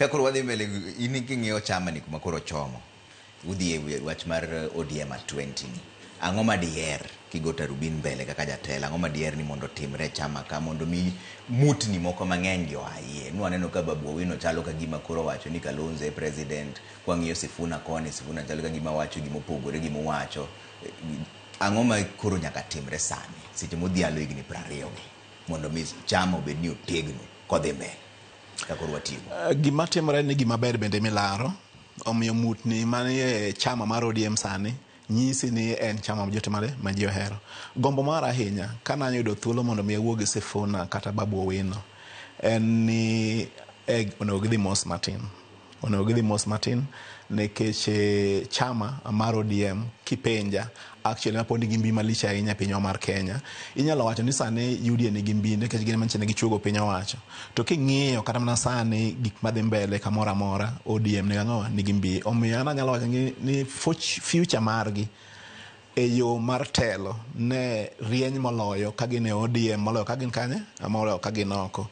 Ka koro wadhi mbele, in king'iyo chama ni kuma koro chomo, udhi e wach mar ODM at 20 ni. Ang'o ma diher kigo tarubin mbele kaka jatelo? Ang'o ma diher ni mondo otimre e chama ka mondo mi mutni moko mang'eny gi oaye? Nwaneno ka Babu Owino chalo ka gima koro owacho ni Kalonzo e president. Kwang'iyo Sifuna koni, Sifuna chalo ka gima wacho gimopogore gi mowacho. Ang'o ma koro nyaka timre sani seche modhialo higni 20 gi mondo mi chama obed ni otegno kodhi mbele ka koro watieko? Gima timore ni gima ber bende milaro omiyo mutni manie chama mar ODM sani nyisi ni en chama ma jotimore ma ji ohero. Gombo mara ahinya ka nayudo thuolo mondo mi awuo gi Sifuna kata Babu Owino en ni onego gidhi mos matin. Onego gidhi mos matin nikech chama mar ODM kipenja actually ma pod nigi mbi malich ahinya e pinywa mar Kenya. Inyalo wacho ni sani UDA nigi mbi nikech gin ema ne gichuogo piny owacho. To king'iyo kata mana sani gik madhi mbele kamoro amora ODM nigi ang'o nigi mbi. Omiyo an anyalo wacho ni future margi e yo mar telo ne rieny moloyo ka gin e ODM moloyo ka gin kanye moloyo ka gin oko.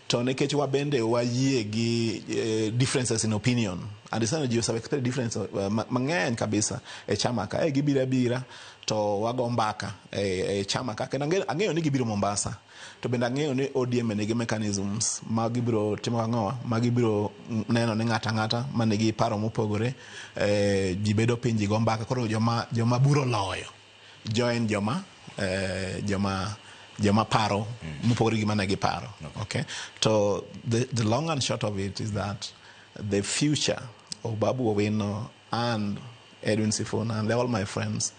To nikech wabende wayie gi differences in opinion and iseno ji ose expect difference mang'eny kabisa e chama ka. E gibiro abira to wago mbaka e chama ka kendo ang'eyo ni gibiro Mombasa to bende ang'eyo ni ODM nigi mechanisms ma gibiro timo ang'o ma gibiro neno ni ng'ato ang'ata manigi paro mopogore ji bedo piny ji go mbaka koro joma buro loyo join joma paro mopogore gi mane giparo. Okay, to the long and short of it is that the future of Babu Owino and Edwin Sifuna and all my friends,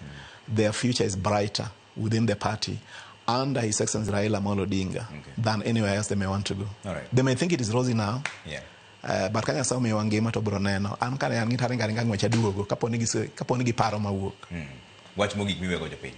their future is brighter within the party under His Excellency Raila Amolo Odinga than anywhere else they may want to go. All right. They may think it is rosy now. But ka Nyasaye omiyowa ngima to biro neno. An kane an gi taringa ringa ng'wech aduogo kapo ni giparo mawuok. Wach mogik miwego jopiny.